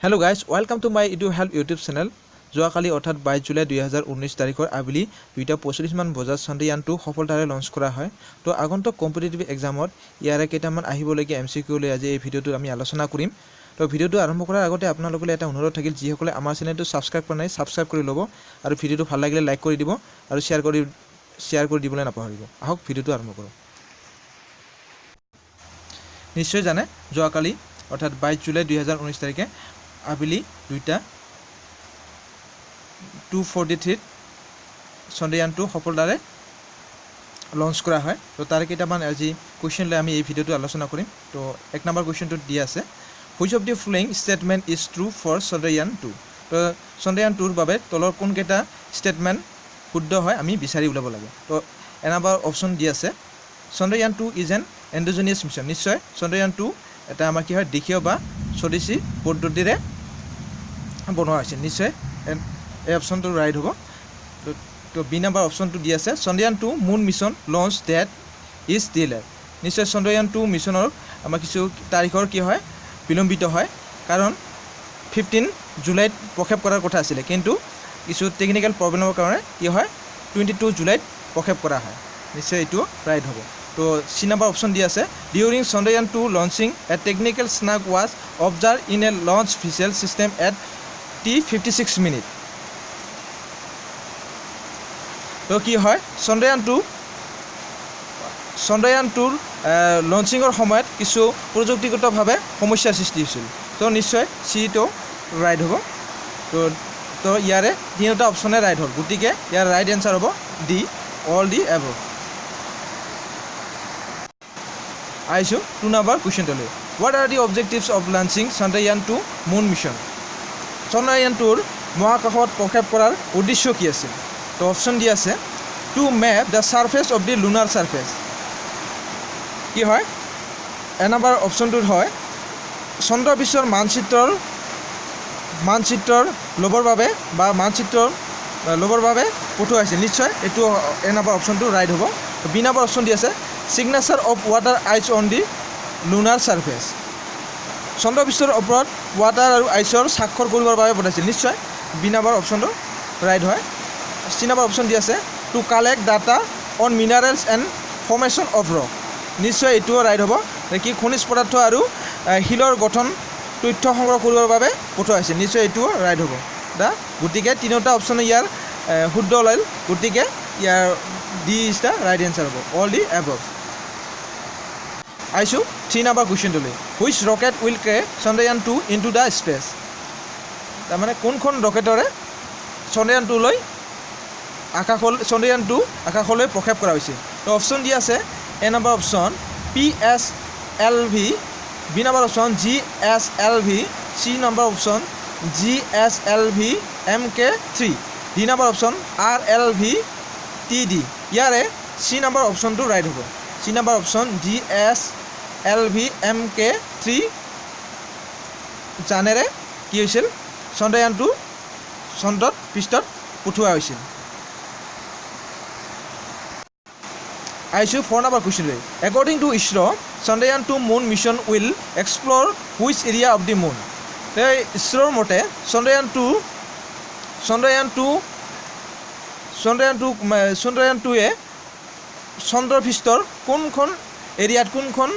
Hello guys, welcome to my Edu Help YouTube channel. যোৱাকালি অৰ্থাৎ 22 July 2019 তাৰিখৰ আবেলি 2:45মান বজাত চন্দ্ৰয়ান 2 সফলতাৰে লঞ্চ কৰা হয়। তো আগন্তুক কম্পিটিটিভ এক্সামত ইয়াৰে কেইটামান আহিবলগীয়া এম চি কিউ লৈ আজি এই ভিডিঅ'টোত আমি আলোচনা কৰিম। তো ভিডিঅ'টো আৰম্ভ কৰাৰ আগতে আপোনালোকলৈ এটা অনুৰোধ থাকিল, যিসকলে আমাৰ চেনেলটো ছাবস্ক্ৰাইব কৰা নাই ছাবস্ক্ৰাইব কৰি ল'ব আৰু ভিডিঅ'টো ভাল লাগিলে লাইক কৰি দিব আৰু শ্বেয়াৰ কৰি দিবলৈ নাপাহৰিব। আহক, ভিডিঅ'টো আৰম্ভ কৰোঁ। নিশ্চয় জানে, যোৱাকালি অৰ্থাৎ 22 জুলাই 2019 তাৰিখে আবেলি 2:43ত চন্দ্ৰয়ান 2 সফলতাৰে লঞ্চ কৰা হয়। তো তাৰ কেইটামান আজি কুৱেশ্যন লৈ আমি এই ভিডিঅ'টো আলোচনা কৰিম। তো এক নম্বৰ কুৱেশ্যনটোত দি আছে, "Which of the following statement is true for Chandrayaan 2?" তো চন্দ্ৰয়ান 2ৰ বাবে তলৰ কোনকেইটা ষ্টেটমেণ্ট শুদ্ধ হয়, আমি বিচাৰি ওলাব লাগে। তো এ নম্বৰ অপশ্যন দি আছে, "Chandrayaan 2 is an indigenous mission." নিশ্চয় চন্দ্ৰয়ান 2 এটা আমাৰ কি হয়, দেশীয় বা স্বদেশী পদ্ধতিৰে বনোৱা হৈছে। নিশ্চয় এই অপশ্যনটো ৰাইট হ'ব। তো বি নাম্বাৰ অপশ্যনটো দি আছে, "Chandrayaan 2 moon mission launch date is delay." নিশ্চয় চন্দ্ৰয়ান 2 মিছনৰ আমাৰ কিছু তাৰিখৰ কি হয়, বিলম্বিত হয়, কাৰণ 15 জুলাইত প্ৰক্ষেপ কৰাৰ কথা আছিলে, কিন্তু কিছু টেকনিকেল প্ৰব্লেমৰ কাৰণে কি হয়, 22 জুলাইত প্ৰক্ষেপ কৰা হয়। নিশ্চয় এইটো ৰাইট হ'ব। তো চি নাম্বাৰ অপশ্যন দি আছে, "During Chandrayaan 2 launching, a technical snag was observed in a launch vehicle system at T 56 minute." তো কি হয়, চন্দ্ৰয়ান 2ৰ লঞ্চিঙৰ সময়ত কিছু প্ৰযুক্তিগতভাৱে সমস্যাৰ সৃষ্টি হৈছিল। তো নিশ্চয় চিটো ৰাইট হ'ব। তো ইয়াৰে তিনিওটা অপশ্যনে ৰাইট হ'ল, গতিকে ইয়াৰ ৰাইট এনচাৰ হ'ব ডি, অল the above. আহিছোঁ টু নাম্বাৰ কুৱেশ্যনটোলৈ। "What are the objectives of launching Chandrayaan 2 moon mission?" Chandrayaan 2ৰ মহাকাশত প্ৰক্ষেপ কৰাৰ উদ্দেশ্য কি আছিল? তো অপশ্যন দি আছে, to map the surface of the lunar surface. কি হয়, এ নাম্বাৰ অপশ্যনটোত হয়, চন্দ্ৰপৃষ্ঠৰ মানচিত্ৰৰ ল'বৰ বাবে বা মানচিত্ৰ ল'বৰ বাবে পঠোৱা হৈছিল। নিশ্চয় এইটো এ নাম্বাৰ অপশ্যনটো ৰাইট হ'ব। বি নাম্বাৰ অপশ্যন দি আছে, signature of water ice on the lunar surface. চন্দ্ৰপৃষ্ঠৰ ওপৰত ৱাটাৰ আৰু আইচৰ স্বাক্ষৰ কৰিবৰ বাবে পঠাইছিল। নিশ্চয় বি নাম্বাৰ অপশ্যনটো ৰাইট হয়। চি নাম্বাৰ অপশ্যন দি আছে, to collect data on minerals and formation of rock. নিশ্চয় এইটোও ৰাইট হ'ব। কি, খনিজ পদাৰ্থ আৰু শিলৰ গঠন তথ্য সংগ্ৰহ কৰিবৰ বাবে পঠোৱা হৈছে। নিশ্চয় এইটোও ৰাইট হ'ব দা। গতিকে তিনিওটা অপশ্যনে ইয়াৰ শুদ্ধ ওলাল। গতিকে ইয়াৰ D is the right answer হ'ব, অল the above. আহিছোঁ থ্ৰী নাম্বাৰ কুৱেশ্যনটোলৈ। "Which rocket will carry Chandrayaan 2 into the space?" তাৰমানে কোনখন ৰকেটৰে চন্দ্ৰয়ান 2লৈ আকাশলৈ, চন্দ্ৰয়ান 2 আকাশলৈ প্ৰক্ষেপ কৰা হৈছে? তো অপশ্যন দি আছে, এ number option PSLV, B number option GSLV, C number option GSLV MK 3, D number option RLV TD. ইয়াৰে চি নাম্বাৰ অপশ্যনটো ৰাইট হ'ব। C number option GSLV MK 3 যানেৰে কি হৈছিল, চন্দ্ৰয়ান 2 চন্দ্ৰত পৃষ্ঠত পঠোৱা হৈছিল। আহিছোঁ ফ'ৰ নাম্বাৰ কুৱেশ্যনলৈ। "According to ISRO, Chandrayaan 2 moon mission will explore which area of the moon?" এই ইছৰোৰ মতে চন্দ্ৰয়ান 2ৱে চন্দ্ৰপৃষ্ঠৰ কোনখন এৰিয়াত, কোনখন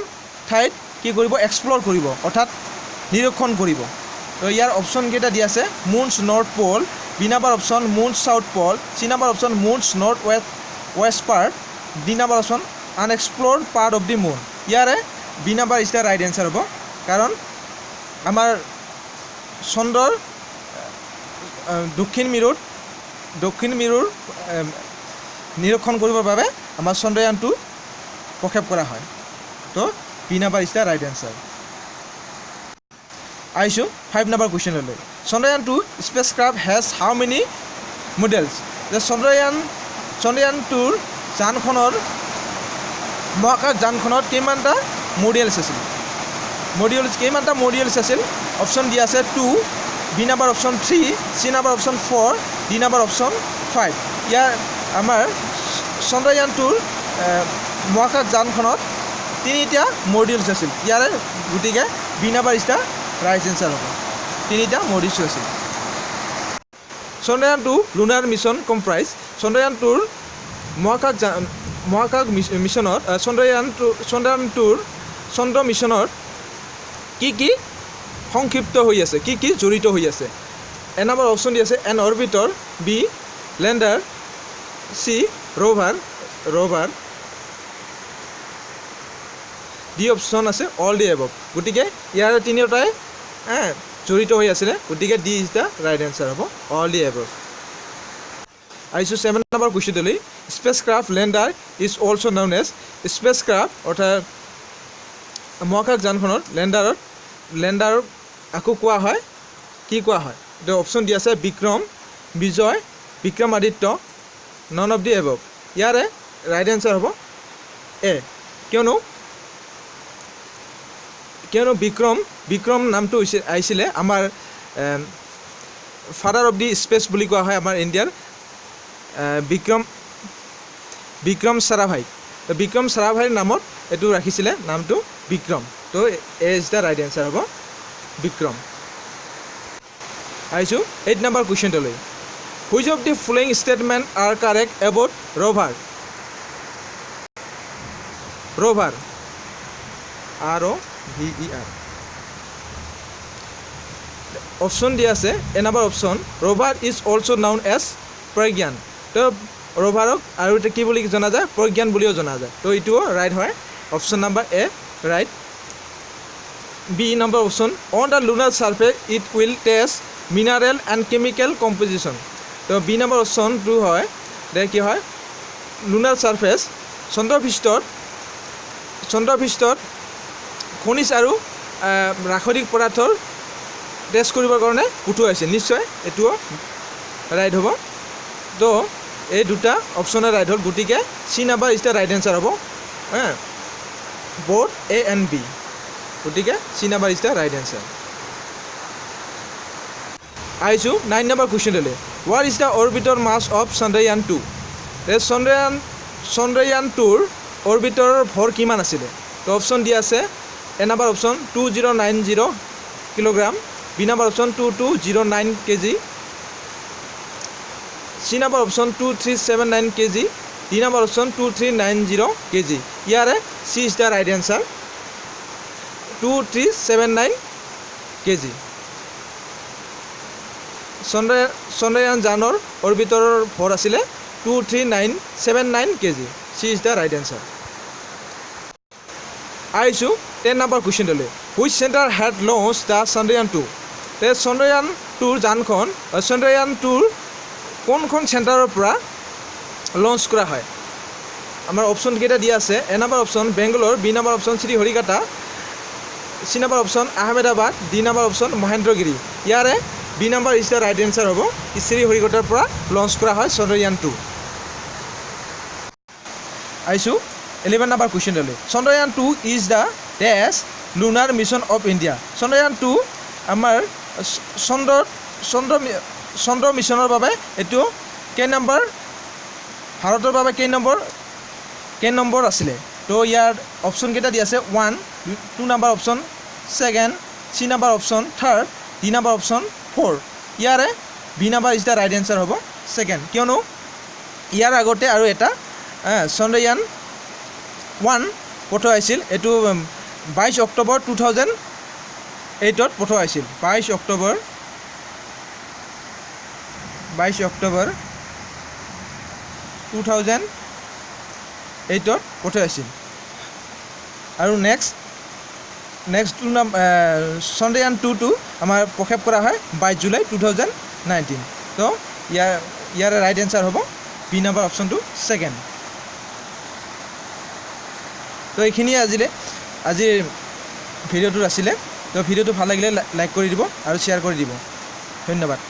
ঠাইত কি কৰিব, এক্সপ্ল'ৰ কৰিব, অৰ্থাৎ নিৰীক্ষণ কৰিব? তো ইয়াৰ অপশ্যনকেইটা দি আছে, moon's north pole, B number option moon's south pole, C number option moon's north west part, D number option unexplored part of the moon. ইয়াৰে B number is the right answer হ'ব, কাৰণ আমাৰ চন্দ্ৰৰ দক্ষিণ মেৰুৰ নিৰীক্ষণ কৰিবৰ বাবে আমাৰ চন্দ্ৰয়ান 2 প্ৰক্ষেপ কৰা হয়। তো B number is the right answer. আহিছোঁ five number কুৱেশ্যনলৈ। "Chandrayaan 2 spacecraft has how many modules?" যে চন্দ্ৰয়ান 2ৰ যানখনৰ, মহাকাশ যানখনত কিমানটা মডিউলছ আছিল? কিমানটা মডিউলছ আছিল? অপশ্যন দিয়া আছে 2, B number option 3, C number option 4, D number option 5. ইয়াৰ আমাৰ চন্দ্ৰয়ান 2ৰ মহাকাশ যানখনত তিনিটা মডিউলছ আছিল। ইয়াৰে গতিকে B number is the right answer হ'ব। তিনিটা মডিউলছ আছিল। Chandrayaan 2 lunar mission comprise, Chandrayaan 2ৰ মহাকাশ মিছনত, চন্দ্ৰয়ান 2ৰ চন্দ্ৰ মিছনত কি কি সংক্ষিপ্ত হৈ আছে, কি কি জড়িত হৈ আছে? এ নম্বৰ অপশ্যন দি আছে an orbiter, B lander, C rover, D option আছে অল the above. গতিকে ইয়াৰ তিনিওটাই জড়িত হৈ আছিলে, গতিকে D is the right answer হ'ব, অল the above. আহিছোঁ 7 number কুৱেশ্যনটোলৈ। Spacecraft lander is also known as, spacecraft অৰ্থাৎ মহাকাশ যানখনত লেণ্ডাৰক আকৌ কোৱা হয়, কি কোৱা হয়? এতিয়া অপশ্যন দি আছে Vikram, Vijay, Vikramaditya, none of the above. ইয়াৰে ৰাইট এনচাৰ হ'ব এ, কিয়নো বিক্ৰম নামটো হৈছে আহিছিলে আমাৰ ফাদাৰ অফ the space বুলি কোৱা হয় আমাৰ ইণ্ডিয়াৰ বিক্ৰম সাৰাভাই। তো বিক্ৰম সাৰাভাইৰ নামত এইটো ৰাখিছিলে নামটো বিক্ৰম। তো A is the right answer হ'ব বিক্ৰম। আহিছোঁ 8 number কুৱেশ্যনটোলৈ। Which of the following statement are correct about rover? Rover, R O V E R. Option দিয়া আছে এ number option, rover is also known as Pragyan. তো ৰভাৰক আৰু এতিয়া কি বুলি জনা যায়? প্ৰজ্ঞান বুলিও জনা যায়। তো এইটোও ৰাইট হয়, option number A right. B number option, on the lunar surface it will test mineral and chemical composition. তো বি নম্বৰ অপশ্যনটো হয় যে কি হয়, লুনাৰ ছাৰফেচ চন্দ্ৰপৃষ্ঠত খনিজ আৰু ৰাসায়নিক পদাৰ্থৰ টেষ্ট কৰিবৰ কাৰণে পঠোৱা হৈছে, নিশ্চয় এইটোও ৰাইট হ'ব। তো এই দুটা অপশ্যনে ৰাইট হ'ল, গতিকে C number is the right answer হ'ব, বোথ এ এণ্ড বি। গতিকে C number is the right answer. আহিছোঁ 9 number কুৱেশ্যনটোলৈ। What is the orbiter mass of Chandrayaan 2? এই চন্দ্ৰয়ান 2ৰ অৰবিটৰৰ ভৰ কিমান আছিলে? তো অপশ্যন দিয়া আছে A number option 2090 kilogram, B number option 2209 kg, C number option 2379 kg, D number option 2390 kg. ইয়াৰে C is the right answer, 2379 kg. Chandrayaan যানৰ অৰবিটৰৰ ভৰ আছিলে 23979 kg. C is the right answer. আহিছোঁ 10 number কুৱেশ্যনটোলৈ। Which centre had launch the Chandrayaan 2? তে চন্দ্ৰয়ান 2ৰ যানখন, চন্দ্ৰয়ান 2ৰ কোনখন চেণ্টাৰৰ পৰা launch কৰা হয়? আমাৰ অপশ্যনকেইটা দিয়া আছে A number option Bangalore, B number option Sriharikota, C number option Ahmedabad, D number option Mahendragiri. ইয়াৰে B number is the right answer হ'ব, শ্ৰীহৰিকোটাৰ পৰা লঞ্চ কৰা হয় চন্দ্ৰয়ান 2। আহিছোঁ 11 number কুৱেশ্যনটোলৈ। Chandrayaan 2 is the dash lunar mission of India. Chandrayaan 2 আমাৰ চন্দ্ৰত চন্দ্ৰ মিছনৰ বাবে এইটো কেই নম্বৰ, ভাৰতৰ বাবে কেই নম্বৰ আছিলে? তো ইয়াৰ অপশ্যনকেইটা দি আছে 1, 2 number option second, C number option third, D number option 4। ইয়াৰে B number is the right answer হ'ব, ছেকেণ্ড, কিয়নো ইয়াৰ আগতে আৰু এটা চন্দ্ৰয়ান 1 পঠোৱা হৈছিল, এইটো 22 অক্টোবৰ 2008ত পঠোৱা হৈছিল, 22 অক্টোবৰ 2008ত পঠোৱা হৈছিল। আৰু নেক্সট টু নাম চন্দ্ৰয়ান 2টো আমাৰ প্ৰক্ষেপ কৰা হয় 22 জুলাই 2019। তো ইয়াৰে ৰাইট এনচাৰ হ'ব বি নাম্বাৰ অপশ্যনটো ছেকেণ্ড। তো এইখিনিয়ে আজিৰ ভিডিঅ'টোত আছিলে। তো ভিডিঅ'টো ভাল লাগিলে লাইক কৰি দিব আৰু শ্বেয়াৰ কৰি দিব। ধন্যবাদ।